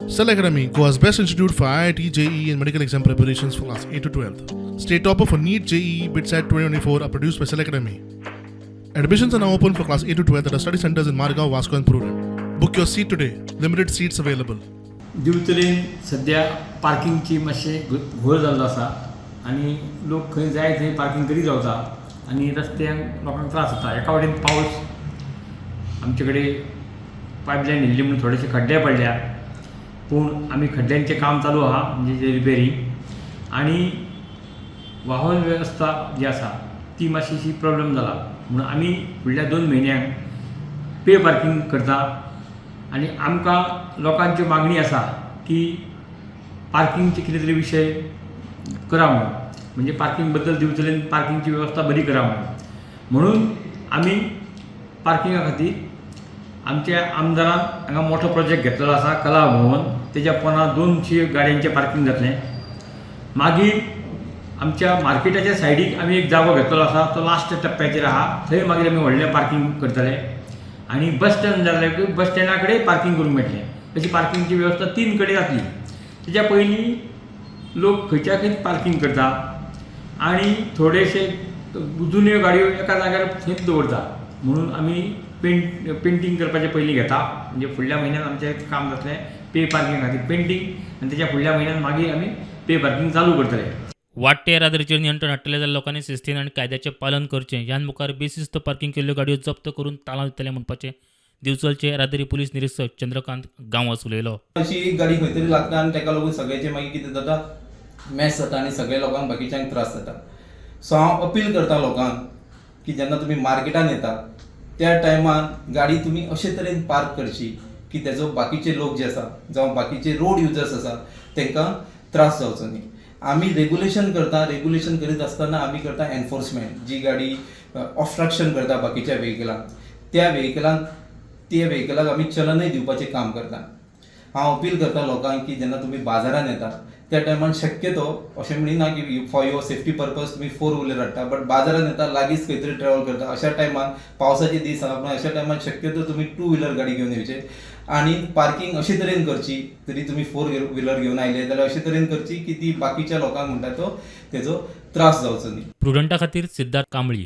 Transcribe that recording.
Cell Academy, Goa's best institute for IIT, JEE, and medical exam preparations for class 8 to 12. State topper for NEET, JEE, BITSAT 2024 are produced by Cell Academy. Admissions are now open for class 8 to 12 at our study centers in Margao, Vasco, and Prudent. Book your seat today. Limited seats available. दिवचलेन सद्या पार्किंगची मातशें घोळ जाल्लो आसा आनी लोक खंय जाय थंय पार्किंग करीत रावता आनी रस्त्यांक लोकांक त्रास जाता. एका वटेन पावस, आमचे कडेन पायपलायन येयल्ली म्हणून थोडेशे खड्डे पडल्या, पूण आमी खड्ड्यांचें काम चालू आहा, म्हणजे रिपेरींग आनी वाहन वेवस्था जी आसा ती मातशीशी प्रॉब्लम जाला. म्हणून आमी फुडल्या 2 म्हयन्यांक पे पार्किंग करता आनी आमकां लोकांची मागणी आसा की पार्किंगचे कितें तरी विशय करा म्हणून, म्हणजे पार्किंग बद्दल दिवचलेन पार्किंगची वेवस्था बरी करा म्हणून. म्हणून आमी पार्किंगा खातीर आमच्या आमदारान हांगा मोठो प्रोजेक्ट घेतलेलो आसा, कला भवन. तेज्या पोंदा 200 गाडयांचें पार्किंग जातलें. मागीर आमच्या मार्केटाच्या सायडीक आमी एक जागो घेतलेलो आसा, तो लास्ट टप्प्याचेर आहा. थंय मागीर आमी व्हडलें पार्किंग करतले आनी बस स्टँड जालें की बस स्टँडा कडेन पार्किंग करूंक मेळटलें. अशी पार्किंगची वेवस्था तीन कडेन जातली. तेच्या पयलीं लोक खंयच्या खंय पार्किंग करता आनी थोडेशे जुन्यो गाडयो एका जाग्यार थंयच दवरता. म्हणून आमी पेंटींग करपाचें पयलीं घेता, म्हणजे फुडल्या म्हयन्यान आमचें काम जातलें पे पार्किंग खातीर पेंटींग आनी तेच्या फुडल्या म्हयन्यान मागीर आमी पे पार्किंग चालू करतले. वाडटे येरादारीचेर नियंत्रण हाडटले जाल्यार लोकांनी शिस्तीन आनी कायद्याचें पालन करचें. ह्यान मुखार बेशिस्त पार्किंग केल्ल्यो गाडयो जप्त करून तालांव दितले म्हणपाचें दिवचलचे येरादारी पुलीस निरिक्षक चंद्रकांत गांवस उलयलो. अशी एक गाडी खंय तरी लागता आनी ताका लागून सगळ्याचे मागीर कितें जाता, मॅस जाता आनी सगळ्या लोकांक बाकीच्यांक त्रास जाता. सो हांव अपील करता लोकांक की जेन्ना तुमी मार्केटान येता त्या टायमार गाडी तुमी अशे तरेन पार्क करची की तेजो बाकीचे लोक जे आसा जावं बाकीचे रोड युजर्स आसा तांकां त्रास जावचो न्ही. आमी रेगुलेशन करता. रेगुलेशन करीत आसतना आमी करता एनफोर्समेंट. जी गाडी ऑबस्ट्रक्शन करता बाकीच्या वेहिकलांक, त्या वेहिकलाक आमी चलनय दिवपाचें काम करता. हांव अपील करता लोकांक की जेन्ना तुमी बाजारान येता त्या टायमान शक्यतो, अशें म्हणिना की फॉर your safety purpose तुमी फोर व्हिलर हाडटा, बट बाजारान येता, लागींच खंय तरी ट्रॅवल करता, अशा टायमान, पावसाचे दीस आहा, पूण अशा टायमान शक्यतो तुमी टू व्हिलर गाडी घेवन येवचे आनी पार्किंग अशे तरेन करची, तरी तुमी फोर व्हिलर घेवन आयले जाल्यार अशे तरेन करची की ती बाकीच्या लोकांक म्हणटा तो तेजो त्रास जावचो न्ही. प्रुडंटा खातीर सिद्धार्थ कांबळी.